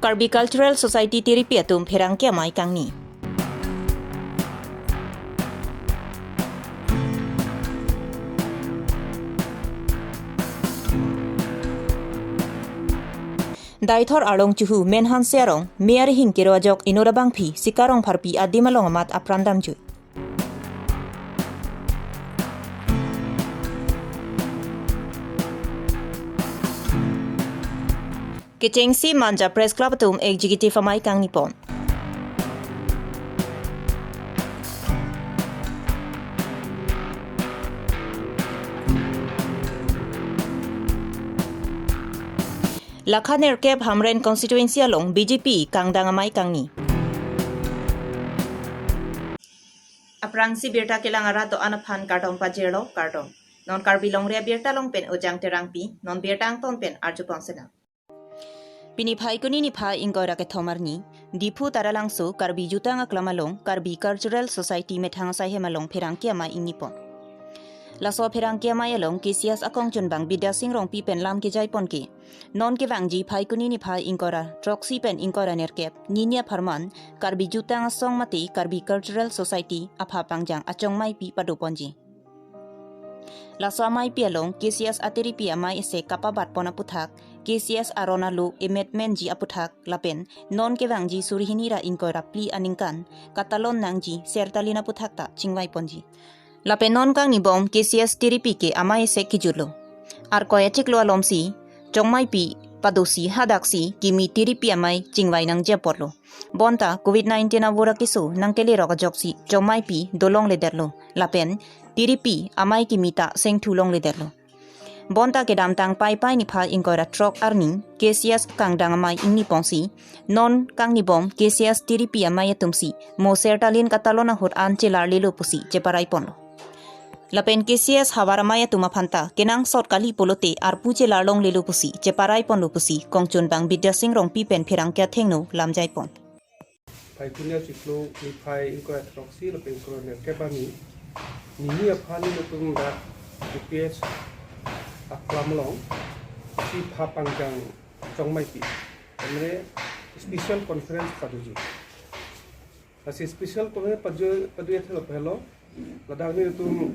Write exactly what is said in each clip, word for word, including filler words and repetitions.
Karbi Cultural Society tiripi atum pherangke amei kangni. Deithor arlong chuhu Menhanse arong, Meyari hingkiro ajok inut abangphi Sika Rongpharpi adim along amat apran damjui. Kechengsi Manja Press Club atum executive amei kangnipon. Lakha nerkep Hamren constituency along B J P kangdang amei kangni. Aphrangsi birta kelang arat do-an aphan kardom pajirlo, kardom. Non Karbi Longri Abirta along pen Ojang Terangpi, non birta angton pen arjupon sena. Pini Phaikuni niphai ingkoi ra kethom arni, Diphu Taralangso Karbi Jutang Aklam along Karbi Cultural Society methang asai hem along pherangke amei ingnipon. Laso pherangke amei along K C S akongchunbang Bidya Sing Rongpi pen lam kejaipon ke, non kevangji Phaikuni niphai ingkoi ra throksi pen ingkoi ra nerkep, nini apharman, Karbi Jutang Asong mate Karbi Cultural Society apha pangjang achongmaipi padoponji. Laso ameipi along K C S atiripi amei ese kapabatpon aputhak, K C S aron alo emetmenji aputhak, lapen non kevangji suri hini ra ingkoi ra phli aningkan katalon nangji sertalin aputhak ta chingvaiponji. Lapen non kangnibom K C S tiripi ke amei ese kijutlo. Arkoi achiklo alomsi, chongmaipi padosi hadaksi kimi tiripi amei chingvai nangji apotlo. Bonta covid nineteen avur akeso nangkelerok ajoksi chongmaipi dolongledetlo. Lapen tiripi amei kimi ta sengthu longledetlo. Bonta kedamtang Paipai niphai ingkoi ra throk arni K C S kangdang amei ingniponsi, non kangnibom K C S tiripi amei atumsi mo sertalin katalon ahut an chelarlelo pusi cheparaiponlo. Lapen K C S havar amei atum aphanta kenangsot kali pulote arpu chelarlonglelo pusi cheparaiponlo pusi kongchunbang Bidya Sing Rongpi pen pherangke athengno lamjaipon. Phaikuni achiklo niphai ingkoi ra throksi lapen ingkoi ra nerkep arni, nini aphan nelitum dak G P S Aklam along si pha pangjang chongmaipi, amene special conference padoji. Lasi special conference padu padu ya thelo pehlo, ladak nelitum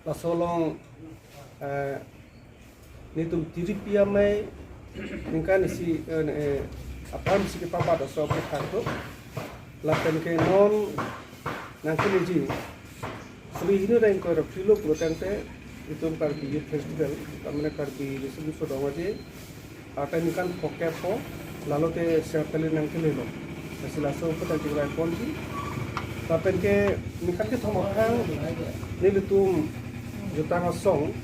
laso along, eh, nelitum tiripi amei ningkan isi, eh, eh, aphan si kepabat aso aputhak do. Lapen ke non nangkeleji suri hini ra ingkoi ra phli lo pulotangte itum Karbi Youth Festival, amene Karbi Riso Nimso Rong Aje, arta ningkan phokep po, lalote sertalin nangkelelo. Lasi laso aputhak chingvaiponji. Lapen ke ningkan kethom aphan nelitum Jutang Asong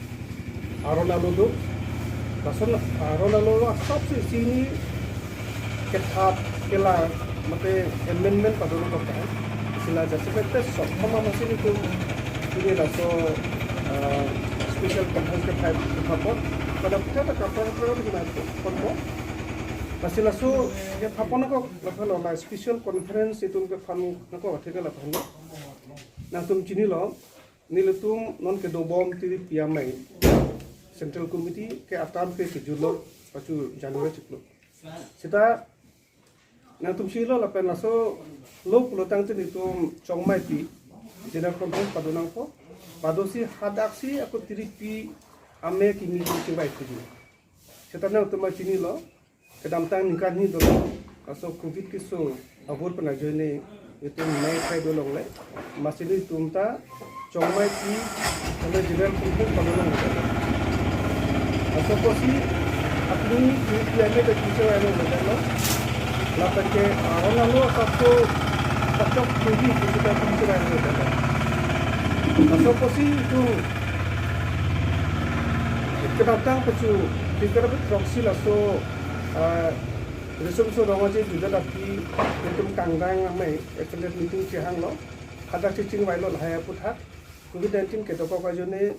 aron alo do. Lason aron alo asapsi isi hini kethap kelang mate amendment padolo tokai. Lasi la jasemet te sok thoma masi nelitum pini laso, ah, special conference kephai kephapon. Pada puja ta kapra kapra di mana pon po. Lasi laso kephapon ako lapen lo la special conference itum kephan ako atheke lapen lo. Nangtum chinilo, nelitum non kedobom tiripi amei Central Committee ke atam ke kejutlo pachu January chiklo. Seta nangtum chilo lapen laso lo pulotangte nelitum chongmaipi General Conference padonangpo. Padosi hadaksi ako tiripi amei kimi chingvai thuji. Seta nangtum chinilo, kedamtang ningkan hini dolo, laso covid keso avur pen ajoine itum mei khai dolongle, masi nelitum ta chongmaipi, kami General Conference padolongle. Laso apotsi apni tiripi amei ta kicho ano bedalo. Lapen ke aron alo asapso kachok tiripi kita kicho ano bedalo. Laso apotsi itum kedamtang pachu, kita dapat throksi laso, ah, Riso Nimso Rong Aje juda daki itum kangdang amei extended meeting chehanglo. Hadak chechingvailo lahai aputhak. Covid nineteen kedokok ajoine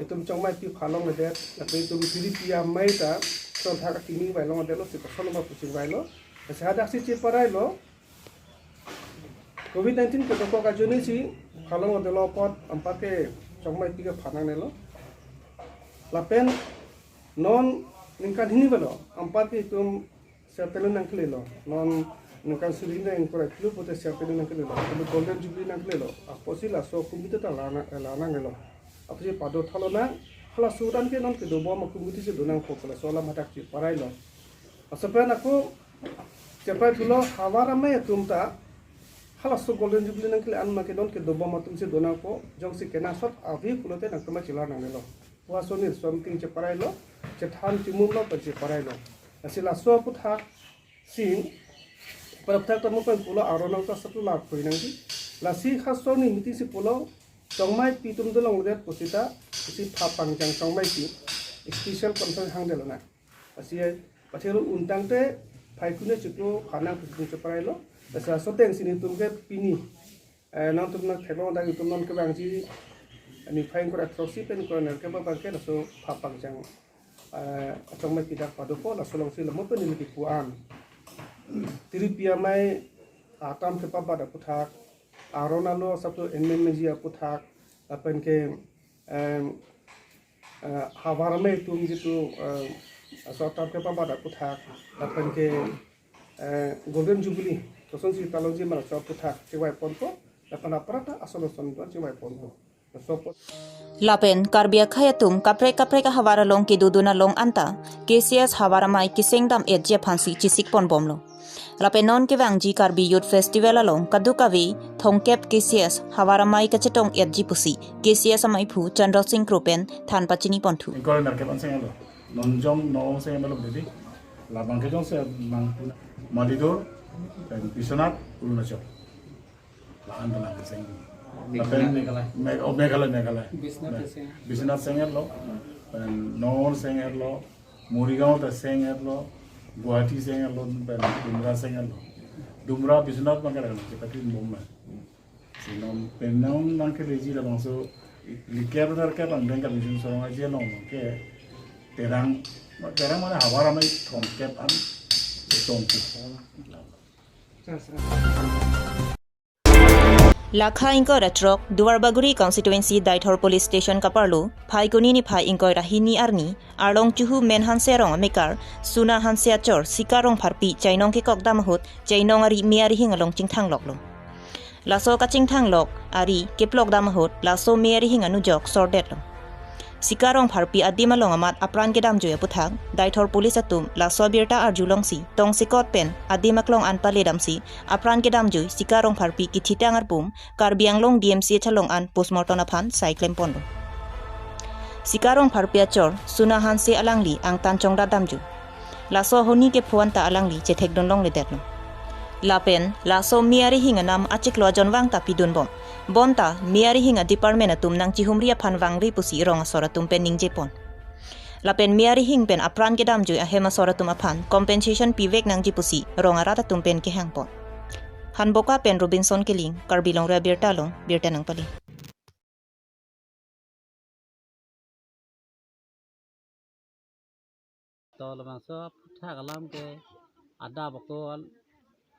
itum chongmaipi phalongledet, lapen itum tiripi amei ta chonthak akimi vailongledetlo, seta sonoma puchingvailo. Lasi hadaksi cheparailo. Covid nineteen kedokok ajoine si phalongledetlo apot anparke chongmaipi kephanangnelo. Lapen non ningkan hini velo anparke itum Siapen nangkelelo. Non ningkan suri hini ingkoi ra phli pulote siapen nangkelelo. Lapen Golden Jubilee nangkelelo. Apotsi laso committee ta la nang, la nanglelo. Apotsi pado thalonang, halaso dan ke non kedobom a-committee si donangpo pu laso alam hadak cheparailo. Laso pen ako cheparai thulo, Havar Amei atum ta halaso Golden Jubilee nangkele-an ma ke non kedobom atum si donangpo, jongsi kenangsot ave pulote nangtum chelar nanglelo. Pu ason neli laso meeting cheparailo, chethan chimumlo pen cheparailo. Lasi laso aphuthak si, pada aphuthak ta mo pen pulo aron nang ta satu la phui nangji. Lasi halaso arni meeting si pulo, Chongmaipi atum dolongledet pusita, isi pha pangjang Chongmaipi, special conference hangdetlo na. Lasi ai, pathelo un tangte, Phaikuni chiklo pha nang pusita cheparailo. Lasi laso ateng si nelitum ke pini, eh, nangtum nangtheklong dak itum non kevangji, niphai ingkoi ra throk-isi pen ingkoi ra nerkep abang ke laso pha pangjang, eh, Chongmaipi dak padopo, laso alongsi la mo pen neli kipu-an. Tiripi amei atam kepabat aphuthak, aron alo asap tu enmen menji aphuthak, lapen ke, em, eh, Havar Amei atum jitu, eh, laso atam kepabat aphuthak, lapen ke, eh, Golden Jubilee kosonsi talongji ma laso aphuthak chevaiponpo, lapen aphrang ta ason ason ta chevaiponpo. Laso apot Lapen Karbi akhei atum kaprek kaprek ahavar along kedodun along anta K C S Havar Amei keseng dam-etji aphansi chesikponbomlo. Lapen non kevangji Karbi Youth Festival along kadokave thomkep K C S Havar Amei kachetong-etji pusi K C S amaiphu Chandra Sing Kro pen than pachiniponthu. Ingkoi ra nerkep an seng-etlo. Non jong non seng-etlo didi. Labang ke jongsi nangpu na Malidur, pen Biswanath, Arunachal. La-an ta nang seng. Meghalaya. Lapen Meghalaya. Me-, oh, Meghalaya, Meghalaya. Biswanath Me-, seng. Biswanath seng-etlo. Pen non seng-etlo. Morigaon ta seng-etlo. Guwahati seng-etlo. Pen Dumra seng-etlo. Dumra Biswanath abang ke la chepathinbom ma. Si non pen non nangkeleji labangso, like nerkep angdeng Karbi Riso Nimso Rong Aje along ke Terang, Terang mane Havar Amei thomkep an chetongpo. Lakha ingkoi ra throk, Duarbagori constituency Deithor police station kaparlo, Phaikuni niphai ingkoi ra hini arni, Arlong Chuhu Men Hanse arong amekar, Suna Hanse achor, Sika Rongpharpi chainong kekok dam ahut, chainong ari me arihing along chingthangloklo. Laso kachingthanglok ari keplok dam ahut, laso me arihing anujok sordetlo. Sika Rongpharpi adim along amat apran kedamjui aphuthak, Deithor police atum laso abirta arjulongsi, tongsekot pen adim aklong an pale damsi, apran kedamjui Sika Rongpharpi kithitang arpum, Karbi Anglong D M C H along an postmortem aphan sai klemponlo. Sika Rongpharpi achor, Suna Hanse alangli angtan chongdat damjui. Laso ahoni kepho anta alangli chethekdun longledetlo. Lapen, laso me arihing anam achiklo ajonvang ta pidunbom. Bonta, me arihing a-department atum nangchihumri aphan vangre pusi rong asor atum pen ningjepon. Lapen me arihing pen apran kedamjui ahem asor atum aphan compensation pivek nangji pusi rong arat atum pen kehangpon. Hanboka pen Robinson Killing, Karbi Longri Abirta along, birta nangpale. To labangso aphuthak alam ke adap ako al-,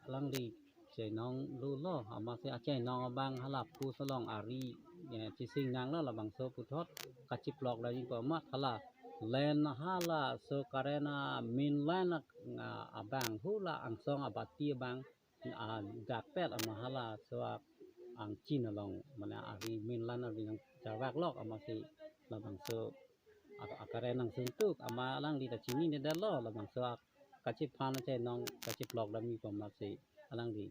alangli chainong lulo, amatsi achainong abang hala post along ari, eh, chising nanglo labangso puthot kachiplok damji pu amat hala line halaso current a-main line a-, abang hula angsong abati abang, ah, dakpet ama halaso angchin along mane ari main line ari nangcharvaklok amatsi labangso a-, a-current nangsungtuk ama alangli ta chininedetlo labangso a-, kachiphan chainong kachiplok damji pu amatsi alangli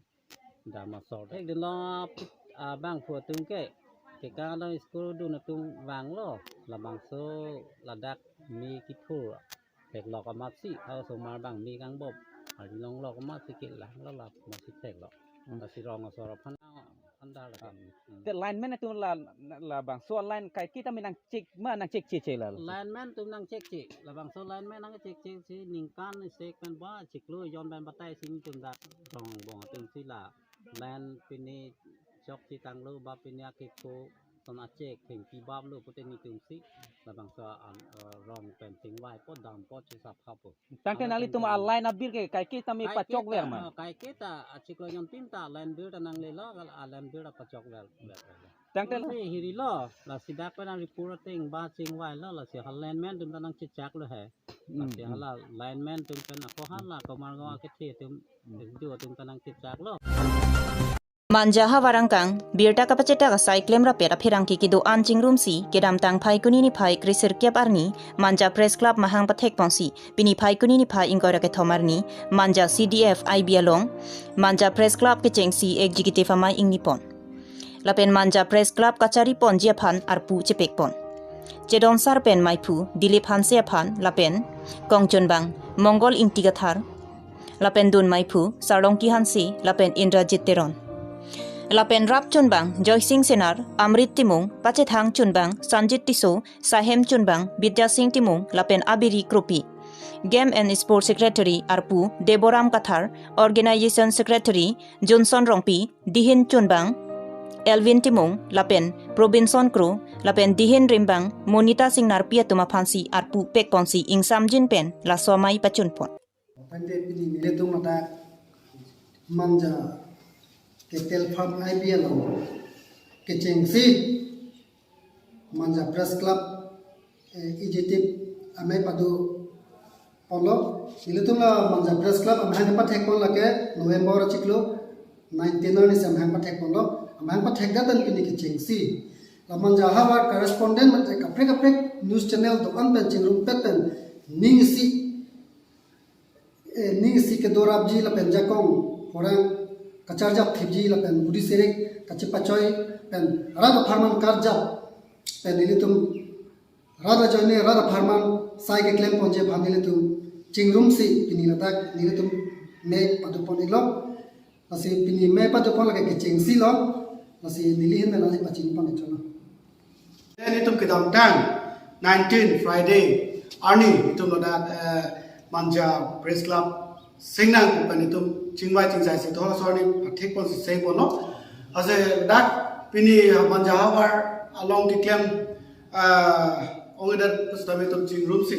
dam asor. Thekdunlo abangphu atum ke, kekang along school dun atum vanglo, labangso ladak me kithur theklok amatsi, ha osomar abang me kangbom, ari longlok amatsi kelanglo la amatsi theklok. Hmm. Lasi rong asor aphan andar lagi. Hmm. Te lineman atum la, labangso line kaiketa me nangchek ma nangchekche che la. Lineman atum nangchekche, labangso lineman nangchekche si ningkan isi pen ba chiklo jon pen batai si nelitum dak rong angbong atum si la line pine chokche tanglo ba pine akepho son achek thengpi baplo pute nelitum si labangso an, eh, rong pen chingvai po dam po chesap hapo. Tangte nanglitum a-line a-bill ke kaiketa me pachokver ma? Kaiketa, ah, kaiketa achiklo jontin ta line bill ta nanglelo, a-line bill ta pachokver, ver, ver. Tangte la. Hiri lo, lasi dak pen report ateng ba chingvai lo, lasi ha lineman atum ta nangchechak lo he. Hmm, lasi hmm. Hala lineman atum pen ako hala Komargaon akethe atum, hmm. Edu atum ta nangchechak lo. Manja havar angkang, birta kapachethak asai klemrap-et apherangke kedo-an chingrumsi, kedamtang Phaikuni niphai kresirkep arni, Manja Press Club mahang pathekponsi, pini Phaikuni niphai ingkoi ra kethom arni, Manja C D F I B along, Manja Press Club kechengsi executive amei ingnipon. Lapen Manja Press Club kachariponji aphan arpu chepekpon. Chedonsar pen maiphu, Dilip Hanse aphan, lapen, kongchunbang, Mongol Ingti Kathar, lapen dun maiphu, Sarlongki Hanse, lapen Indrajit Teron. Lapen rap chunbang, Joysing Senar, Amrit Timung, pachethang chunbang, Sanjit Tisso, sahem chunbang, Bidya Sing Timung, lapen Abiri Kropi. Game and Sports Secretary arpu, Deboram Kathar, Organization Secretary, Johnson Rongpi, dihin chunbang, Elvin Timung, lapen Probinson Kro, lapen dihin rimbang, Monita Singnarpi atum aphansi arpu pekponsi ingsamjin pen, laso amei pachunpon. Tangte pini nelitum ladak Manja Cattle Farm I B along kechengsi Manja Press Club, eh, executive amei padoponlo. Nelitum la Manja Press Club amahang pathekpon lake November achiklo nineteen arnisi amahang pathekponlo. Amahang pathekdet pen pini kechengsi la Manja havar correspondent mate kaprek kaprek news channel do-an pen chingrumpet pen ning isi eh, ning isi kedorapji lapen jakong orang kacharjap thipji lapen budi serik kachepachoi pen rat apharman karjap pen nelitum rat ajoine rat apharman sai keklemponji aphan nelitum chingrumsi pini ladak nelitum amei padopon-iklo. Lasi pini amei padopon lake kechengsi lo. Lasi neli ahin pen nangli pachinipon-ik tha. Nelitum kedamtang nineteen Friday arni nelitum ladak, eh, Manja Press Club singnang pen nelitum chingvai chingsaisi thor asor arni pathekponsi sengponlo. Lasi dak pini Manja havar along keklem, eh, ongdetpo sitame nelitum chingrumsi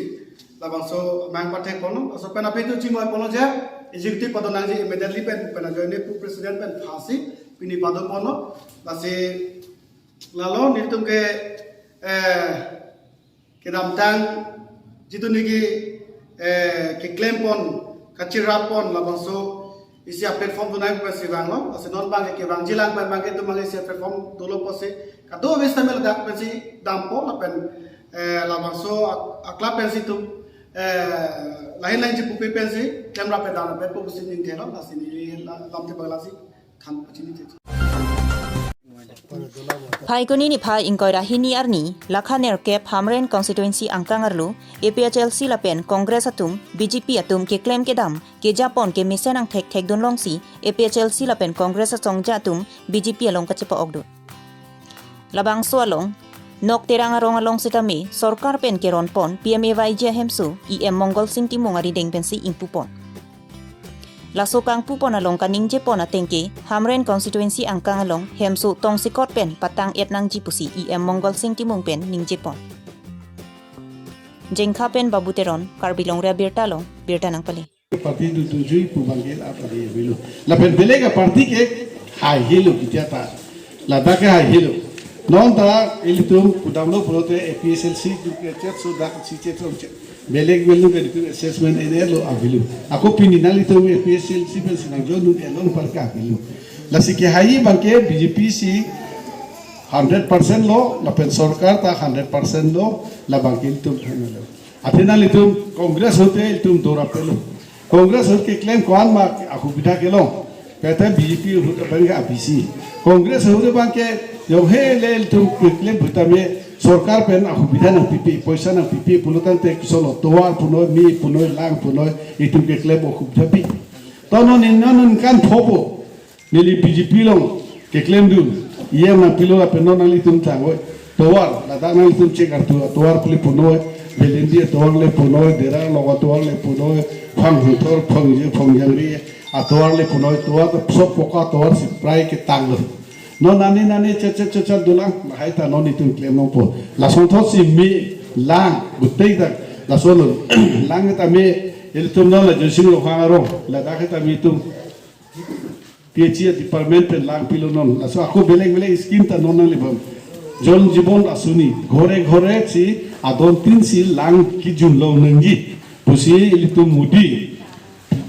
labangso amahang pathekponlo. Laso pen aphi nelitum chingvaiponlo je executive padonangji immediately pen, pen ajoine pu president pen phasi pini padoponlo. Lasi lalo nelitum ke, eh, kedamtang jitu niki, eh, keklempon, kacherappon labangso isi a-platform donai pensi vanglo. Lasi non abangke kevangjilang pen abangke itum abang isi a-platform dolo pusi kadokave sitame ladak pensi dampo lapen, eh, labangso ak-, aklap pensi itum, eh, lahin lahin chipupe pensi klemrap-et damrap-etpo pusi ningthelo. Lasi neli la-, lamthe bang lasi than pachinithe. Phaikuni niphai ingkoi ra hini arni, lakha nerkep Hamren constituency angkang arlo, A P H L C lapen Congress atum, B J P atum keklem kedam, kejapon kemesen angthek thekdunlongsi, A P H L C lapen Congress asongja atum, B J P along kachepa-okdun. Labangso along, Nok Terang arong along sitame, sorkar pen keronpon, P M A Y G ahemso, E M Mongol Sing Timung arideng pensi ingpupon. Laso kangpupon along kaningjepon atengke, Hamren constituency angkang along, hemso tongsekot pen patang-et nangji pusi E M Mongol Sing Timung pen ningjepon. Jengkha pen Babu Teron, Karbi Longri Abirta along, birta nangpale. Party dunthu jui pu abangke la party avelo. Lapen belek a-party ke haihelo kedia ta. Ladak ke haihelo. Non ta ilitum pudamlo pulote A P H L C atum ke chetso dak si chetso chet. Belek belek ke ilitum assessment ene lo avelo. Ako pini nanglitum A P H L C pensi nangjoin dun along parka avelo. Lasi kehai abangke B J P si hundred percent lo, lapen sorkar ta hundred percent lo, labangke ilitum henlo. Athe nanglitum Congress ahut te ilitum dorap-etlo. Congress ahut keklem ko-an ma asubidha kelong. Peta B J P ahut abangke abisi. Congress ahut abangke jonghe le ilitum keklem putame sorkar pen asubidha nangpipe, poisa nangpipe, pulo tangte kosonlo tovar punoi, me punoi, lang punoi, itum keklem asubidha pi. To non in non in kan thopo. Neli B J P along keklemdun, E M nangpilo lapen non nanglitum tangoi. Tovar, ladak nanglitum chek artu, tovar pule punoi, Belendi tovar le punoi, Dera logo tovar le punoi, Phang Huthor, Phang Je, Phang Jangri, atovar le punoi, tovar ta sob poka tovar si prai ketanglo. Non nani nani chet chet chet chet dolang, lahai ta non itum klemlongpo. Lasonthotsi me lang, butei dak, lasonlo, lang ta me, ilitum non la Joysing Ronghang arong, ladak ta me itum. P H E department pen lang pilo non. Laso ako belek belek scheme ta non nangliphan. Jal Jeevan Asuni, ghore ghore si adon tin si lang kejun long nangji pusi ilitum Modi,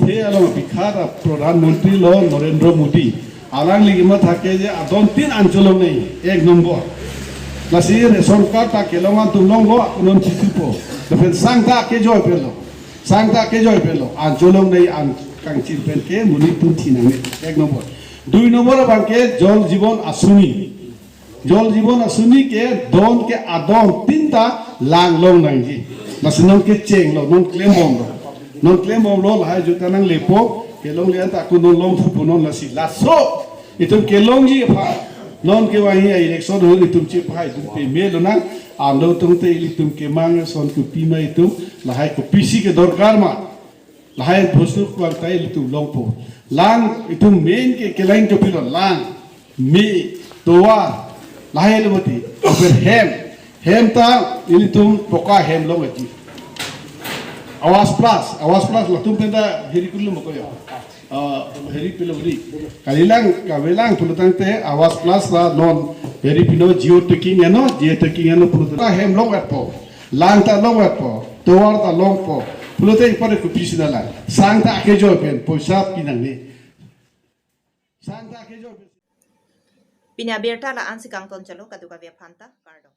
the along Bihar a Pradhan Mantri lo Narendra Modi, alangli kematha ke je adon tin anchot longnang, ek nombor. Lasi ration card ta kelong atum longlo, non chisipo. Lapen sang ta kejoi pen lo. Sang ta kejoi pen lo. Anchot longnang an kangchir pen ke monit atum thi nangne, ek nombor. Dui nombor abang ke Jal Jeevan Asuni. Jal Jeevan Asuni ke don ke adon tin ta lang long nangji. Lasi non kechenglo, non klembomlo. Non klembomlo, lahai juta nanglepo, kelongle an ta ako non longthupo non lasi. Laso itum kelongji aphan, non kevangji a-election ahut itum chepahai dun peme lonang, ando tangte ilitum kemang ason kopi ma itum, lahai kopisi kedorkar ma. Lahai bostu kwang ta ilitum longpo. Lang itum main ke kelang kopilo, lang, me, tovar, lahai lo mati, lapen hem, hem ta ilitum poka hem long aji. Awas Plus, Awas Plus latum pen ta heri kulum ko ya. Ah, heri pilo heri. Kalilang, kavelang pulo tangte Awas Plus ta non heri pilo, geo tagging ano, geo tagging ano pulo tangte hem longpo. Lang ta longpo, tovar ta longpo. Pulote ipare kopisi na lang. Sang ta kejoi pen, poisa pi nangne. Sang ta kejoi pen. Pini abirta la-an si kangton chalo, kadokave aphanta kardom.